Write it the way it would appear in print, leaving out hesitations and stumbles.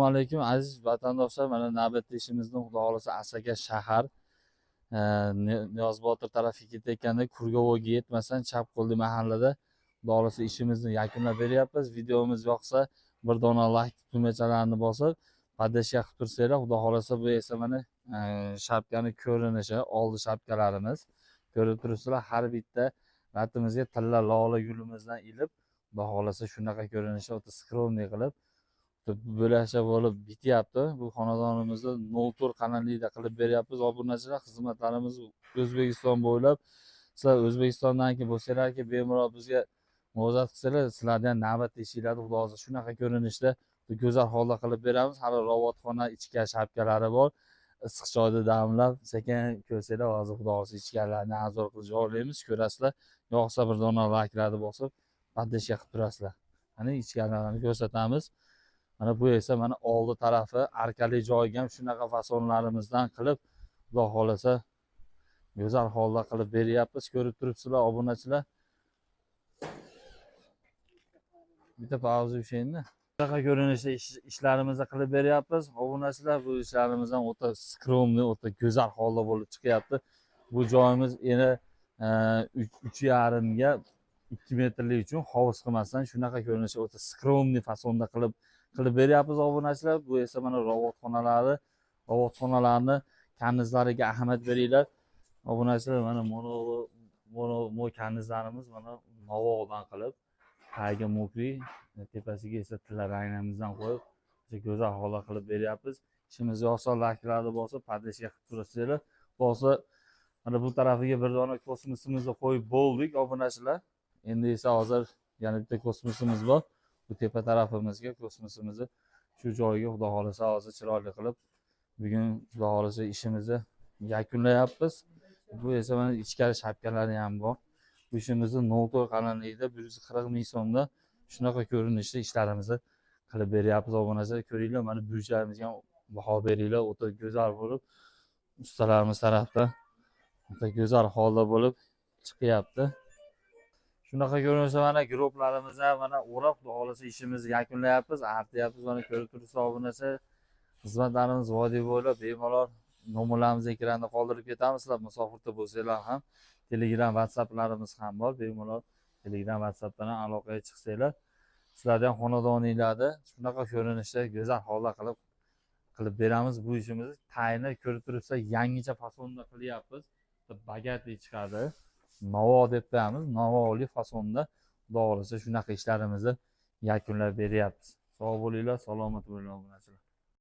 Assalomu alaykum, aziz vatandoshlar. Mana navbatda ishimizni, Xudo xohlasa, Asaka shahar Niyoz Botir tarafiga ketayotganda Kurgovoyga yetmasdan chap qo'lli mahallada, Xudo xohlasa, ishimizni yakunlab beryapmiz. Videomiz yoqsa, bir dona layk tugmachalarini bosib, поддержка qilib tursanglar. Xudo xohlasa, bu esa mana shapkani ko'rinishi, oldi shapkalarimiz, ko'rib turibsizlar. Har bitta latimizga tilla lola gulimizdan ilib, Xudo xohlasa, shunaqa ko'rinishda, o'ta скромный qilib bo'lakcha bo'lib bityapti. Bu xonadonimizni 0,4 qalinlikda qilib beryapmiz. Obunachilar, xizmatlarimiz O'zbekiston bo'ylab. Sizlar O'zbekistondan bo'lsanglarki, bemalol bizga murojaat qilsanglar, sizlarni ham navbatda eshiklarni, Xudo xohlasa, shunaqa ko'rinishda, go'zal holda qilib beramiz. Hali robotxona ichkari shapkalari bor. Issiq choyni damlab, sekin ko'rsanglar, hozir, Xudo xohlasa, ichkarilarni обзор qilib joylaymiz, ko'rasizlar. Yoqsa, bir dona layklarni bosib, поддержка qilib turasizlar. Mana, ichkarilarni ko'rsatamiz. Mana bu esa mana oldi tarafi, arkali joyiga ham shunaqa fasonlarimizdan qilib, Xudo xohlasa, go'zal holda qilib beryapmiz. Ko'rib turibsizlar, obunachilar. Bitta pauza ushlaydi. Shunaqa ko'rinishda ishlarimizni qilib beryapmiz. Obunachilar, bu ishlarimiz ham o'ta скромный, o'ta go'zal holda bo'lib chiqyapti. Bu joyimiz endi 3,5ga 2 metrlik uchun hovuz qilmasdan, shunaqa ko'rinishda, o'ta скромный fasonda qilib beryapmiz, obunachilar. Bu esa mana robotxonalari, robotxonalarni karnizlariga ahamiyat beringlar, obunachilar. Mana mono mo karnizlarimiz mana novoqdan qilib, tagiga мокрый, tepasiga esa tilla ranglarimizdan qo'yib, o'sha go'zal holda qilib beryapmiz. Ishimiz yoqsa, layklarni bosib, поддержка qilib turasizlar. Bo'lsa, mana bu tarafiga bir dona kosmosimizni qo'yib bo'ldik, obunachilar. Endi esa hozir yana bitta kosmosimiz bor. Bu tepa tarafimizga kosmosimizni shu joyiga, Xudo xohlasa, hozir chiroyli qilib, bugun, Xudo xohlasa, ishimizni yakunlayapmiz. Bu esa mana ichkari shapkalari ham bor. Bu ishimizni 0,4 qalinlikda 140 000 so'mda shunaqa ko'rinishda ishlarimizni qilib beryapmiz, obunachilar. Ko'ringlar, mana burchlarimizga ham baho beringlar. O'ta go'zal bo'lib, ustalarimiz tarafdan o'ta go'zal holda bo'lib chiqyapti. Shunaqa ko'rinishda mana groblarimiz ham mana o'rab, Xudo xohlasa, ishimizni yakunlayapmiz, artyapmiz. Mana, ko'rib turibsiz, obunachi. Xizmatlarimiz vodiy bo'ylab, bemalol nomerlarimizni ekranda qoldirib ketamiz. Sizlar musofirda bo'lsanglar ham, Telegram, WhatsApplarimiz ham bor. Bemalol Telegram, WhatsAppdan ham aloqaga chiqsanglar, sizlarni ham xonadoninglarda shunaqa ko'rinishda, go'zal holda qilib beramiz. Bu ishimizni tayini ko'rib turibsizlar, yangicha fasonda qilyapmiz. Богатый chiqadi, navo deb qo'yamiz, navoli fasonda, Xudo xohlasa, shunaqa ishlarimizni yakunlab beryapmiz. Sog' bo'linglar, salomat bo'linglar, obunachilar.